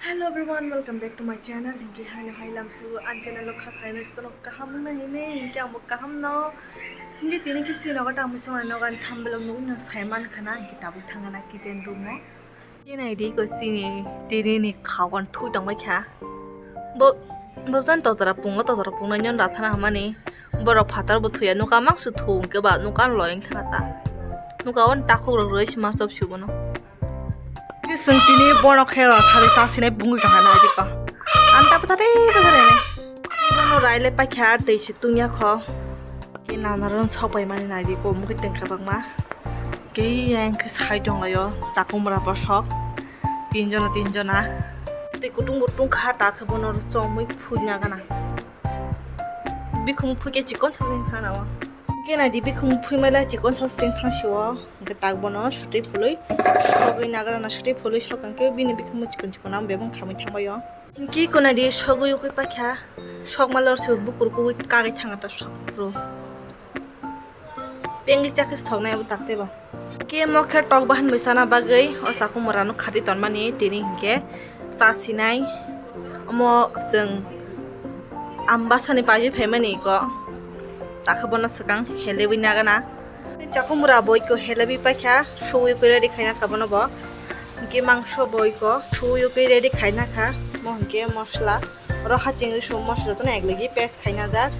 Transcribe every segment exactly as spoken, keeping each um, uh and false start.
Hello everyone, welcome back to my channel. Hinkhe haino hai lamsu ang channel o kha khaina jotono kaham wngna hini, hinkhe ang bo kaham no. Hinkhe tini khe sini nogo tang bising nogo ani thambilo nugwi no sai man khana, hinkhe tabuk thangana kitchen room o. Khe nai di ko sini tini ni khawan thui tong bai kha. Bo, bo jan totora pungo, totora pungno nyon rathana hamani. Borok phatar bo thuya, nuka mangsu thung khe ba nuka loi thangata. Nuka on takhuk rok roi sima chop subono. Kisung tini bono khe rw thari cha sinai bungwi tong kha nai dikha. Anta pwtari pwtari ni. Bono rai le paikha tei se tungya kho. Ke nana ron sok pai mani nai dikho mukhe tengkha bakma. Ke yang khe sai tong layo chakumra bosok. Tinjona tinjona. Tei kutung kutung kha ta khe bono chongmui phuina gana. Bikhung phui khe chikon sasing thana o. Ke nai di bikhung phui mai lai chikon sasing thang si o. Hingke tak bono sotwi phului sogwi nagrana sotwi phului sokang khe bini bikhungbo chikon chikon ang bebak khamwi thangbai o. Hingke konadi sogwi ukui paikha sokma lor se bukur kugui kagwi thangata sokro. Pengwi chakhe soknai abo takte ba. Hingke mo khe tok bahan bai sana bagwi o chakhung mora no khati tonmani tini hingke chasinai omo chwng ambasani pagi phaimani ko takhe bono swkang helewi nagana. Chakumra bo iko helebi paikha, suwi koi ready khaina kha bono bo. Hingke mangso bo iko suwi koi ready khaina kha. Mo hingke mosla. Oro haching ri sum mosla jotono ek logi paste khaina jak.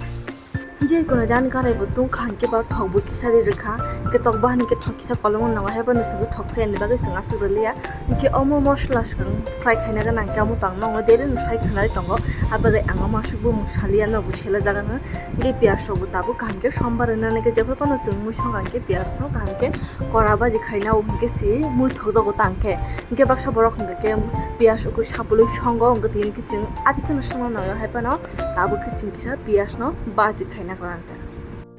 Hingke iko dan karai bo tong kha hingke ba thok bo kisa ri rwkha. Hingke tok bahan hingke thok kisa kolom nang hai bono simi thok se ni bagwi swnga swk rwliya. Hingke omo mosla swkang fry khaina gana hingke omo tang nongo daily no sai khwnai tongo. Abagwi ang omo aswk bumung saliya no bo sela jaga no. Hingke piyaj rok bo tabuk kaham khe sombar rwna nai khe, jephru phano chwng mui songkha hingke piyaj no kaham khe kora baji khaina o hingke si mui thokjago tang khe. Hingke baksa borok hingka khe piyaj ukui sapului songo, hingke tini khe chwng adi kheno songna nai o, hai phano tabuk khe chwng kisa piyaj no baji khaina kwrang khe.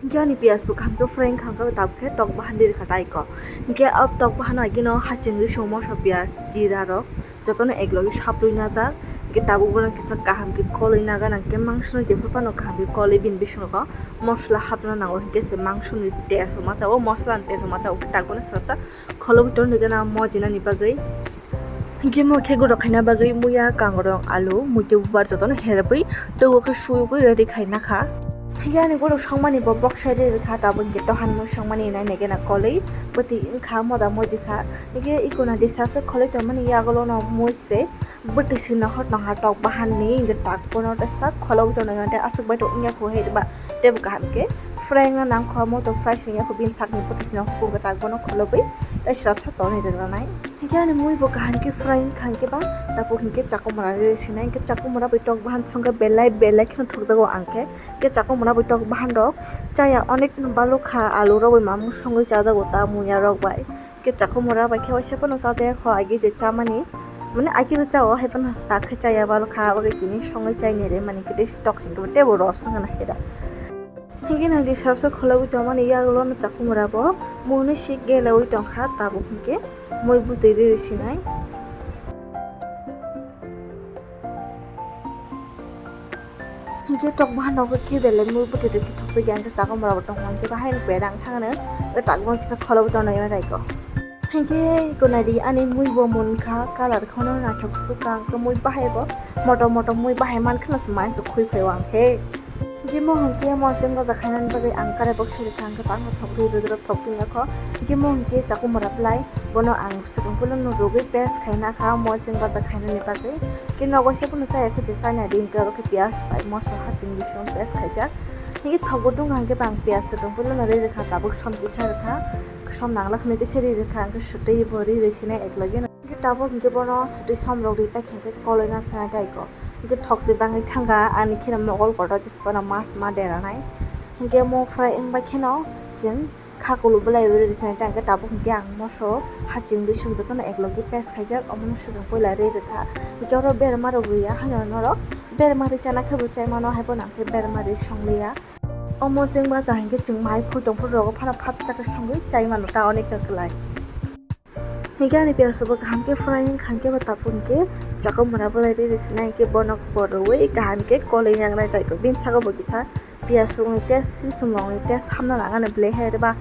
Hingke ani piyaj bo kaham khe fry wngkha, hingke tabuk khe tok bahan ri rwkha tai ko. Hingke o tok bahan agino haching ri song moso piyaj, jira rok. Jotono ek logi saplui najak, hingke tabuk bono kisa kaham khe koloi naga nang khe mangso no jephru phano kaham khe koloi bini bisingo mosla hapna nango, hingke se mangso ni taste rok ma chao, mosla ni taste rok ma chao, tak bono swrapsa kholobwi tongwi gana mojina ni bagwi. Hingke mo khe guro khaina bagwi muya, kangrong, alu, muitu, bubar jotono herabwi twigo khe suyogwi ready khaina kha. Hingke ani guro songmani bo boksa ri rwkha, tabuk hingke dohan mui songmani nai nai gana koloi bwtwi wngkha, moda moji kha. Hingke ikuna disa se kholoi tongmani yagulo no mui se. Bwtwi si nokhor tongkha tok bahan ni, hingke tak bono teisa kholobwi tongnaikhe aswk bai tongya kho hai ba teibo kaham khe fry wngna nangkho, moto fry singya kho bini sakni bwtwi si nokhor tak bono kholobwi tei swrapsa tonwi rwgranai. Hingke ani mui bo kaham khe fry wngkha hingke ba tabuk hingke chakumra ri sinai, hingke chakumra bai tok bahan songkhe belai belai kheno thokjago ang khe, hingke chakumra bai tok bahan rok chaya onek no balukha, alu rok bai mamung songwi chajago ta muya rok bai. Khe chakhumura bai khe waisa phano chajaya kho, agi je chamani, mane agi bo chao, hai phano tak khe chaya balo kha, bagwi tini songwi chaini re mani khe tei tok sing khe tebo ros wngna khe da. Hingke nang di sarsa kholobwi tongmani yagulo no chakhumura bo mui no sik gelewi tongkha, tabuk hingke mui bwtwi ri sinai. Hingke tok bahan rok khe belai mui bwtwi rok khe thok twi ang khe chakhumura bo tong hingke bahai ni pera ang thang nw tak bo kisa kholo bo tong nai ko. Hingke iko nai di ani mui bo mun kha colour khono naithok sukha ang khe mui bahai bo motom motom mui bahai man kheno se mai se khui phai o ang khe. Hingke mo hingke mosdeng baja khainani bagwi ang kare bok siri thang khe tangma thok ri rwdwrwk thok tongya kho. Hingke mo hingke chakhumura belai bono ang swkang puilano rwgwi paste khaina kha mosdeng baja khainani bagwi. Hingke nogo se bono chaya khe je chana ri hingke oro khe piyaj bai mosla haching bising paste khaijak. Hingke thok bo tong hingke bang piyaj swkang puilano ri rwkha tabuk som kisa rwkha. Som nangla hwnwi khe se ri rwkha hingke swtwi bo ri rwi sinai eklogi no. Hingke tabuk hingke bono swtwi som rok ri paikha hingke koloi na sana daiko. Hingke thok se bangwi thangkha ani kheno mokol kotor se bono mas ma deranai. Hingke mo fry wngbai kheno chwng kha kulu belai uri rwsani tangkhe tabuk hingke ang moso haching bising jotono eklogi paste khaijak omono swkang puila ri rwkha. Hingke oro berma rok riya haino norok berma ri chana khe bo chai mano hai phano hingke berma ri songliya. Omo jengba ja hingke chwng mai phui tongphuru rogo phano phat chakhe songwi chai mano ta onek ta kwlai. Hingke ani piyaj rok bo kaham khe fry wngkha hingke bo tabuk hingke chakhumura belai ri rwsina hingke bono bo rwui kaham khe koloi nangnai tai bini saka bo kisa piyaj rokni taste si chwng rokni taste hamna nang ani belai hai rwba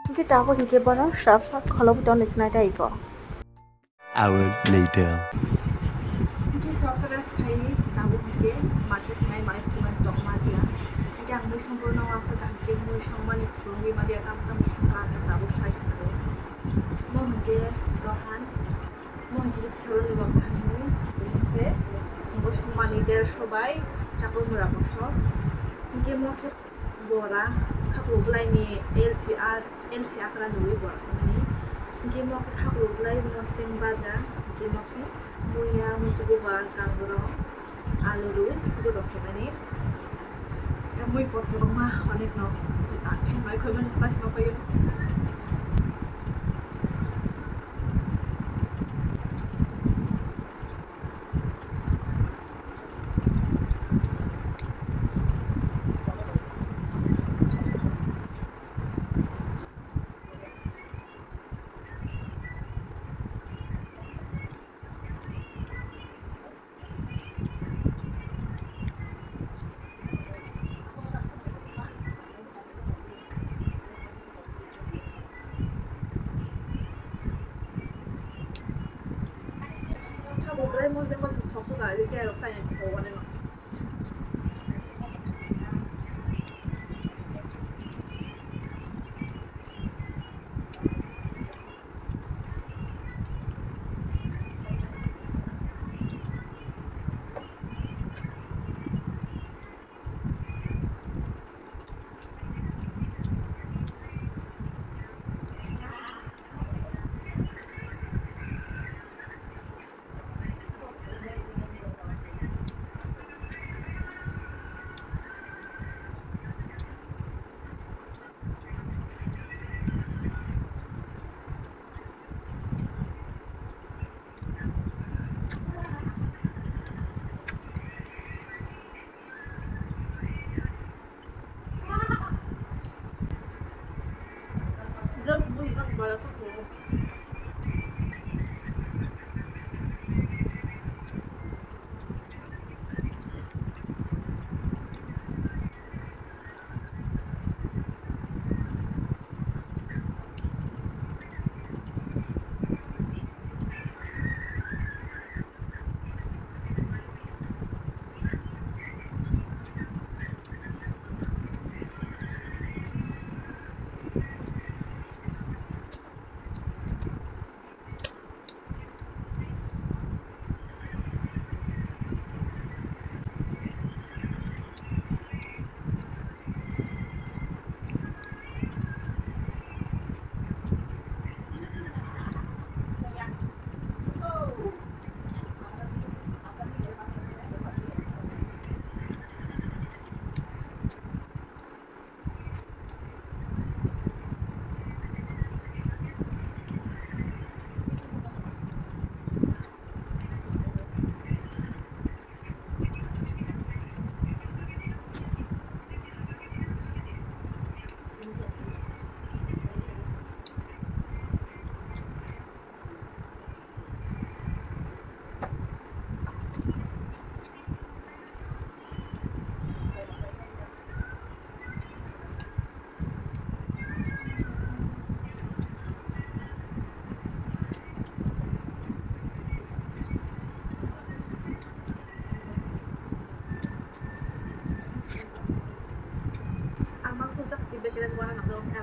hingke tabuk hingke bono swrapsa kholobwi tongwi sinai tai ko. Hour later. Subscribe khai tabuk hwnkhe mati thanai mai khumai tongma dia. Hwnkhe ang mui songbo no asa kaham khe mui songmani khulumwi ma dia tam tam songkha tabuk sai khwrwi. Mo hwnkhe dohan, mo hwnkhe soroni bo kaham hwnkhe bo songmani der sobai chakol mura bosok. Hwnkhe mo se Bora, khaklo bwlaini L C R, L C akra nwi bora ni. Hwnkhe mo khaklo bwlai mo seng baja, hwnkhe mo khe muya, muitu bubar, kangrok, alu rwi, borok khaimani. Mui pot borok ma onek no, tak khe mai khoi mani, tak ma khoi. Ang mangsa jak di bekre buana nang dong kha.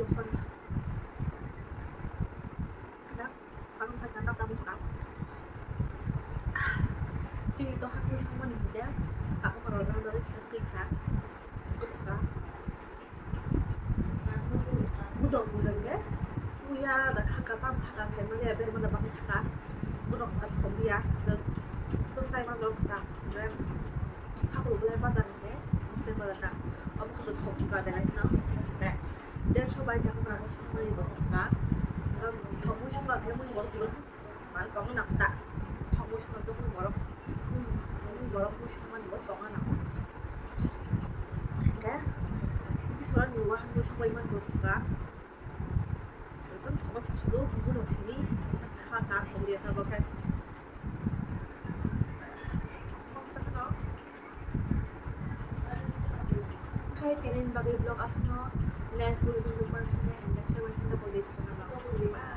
Ang sakna ta tabuk ka. Chini to hakni songmani hwnkhe kaka korok jang dori kisa twi kha. Bwtha ka. Budok budok de. Uya da khaka tam khaka sai mani ya ber mani bang khaka. Budok ka thok ya sek. To sai ma lok ka. Hakuru belai bazar hwnkhe, mosle bazar ka. Omo khe thok chuka belai no. Derso bai jak na songmani bo ka. Thok mui songma khe mui borok mal tong na ta. Thok mui songma khe mui borok. Mui borok mui songmani bo tong na. Hwnkhe, mui sora ni wa mui songmani bo ka. Ekdom thok thok sudo, mui no sini. Kha ta thok ya ta bo khe. Khai tini bagwi vlog aswkno next video nukbar khe and next video nukbar khe bye.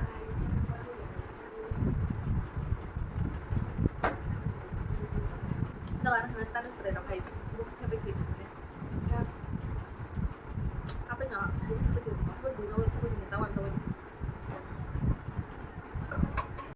Dogan hwnwi tamo chwrai rok hai bukhuk khe bai khe.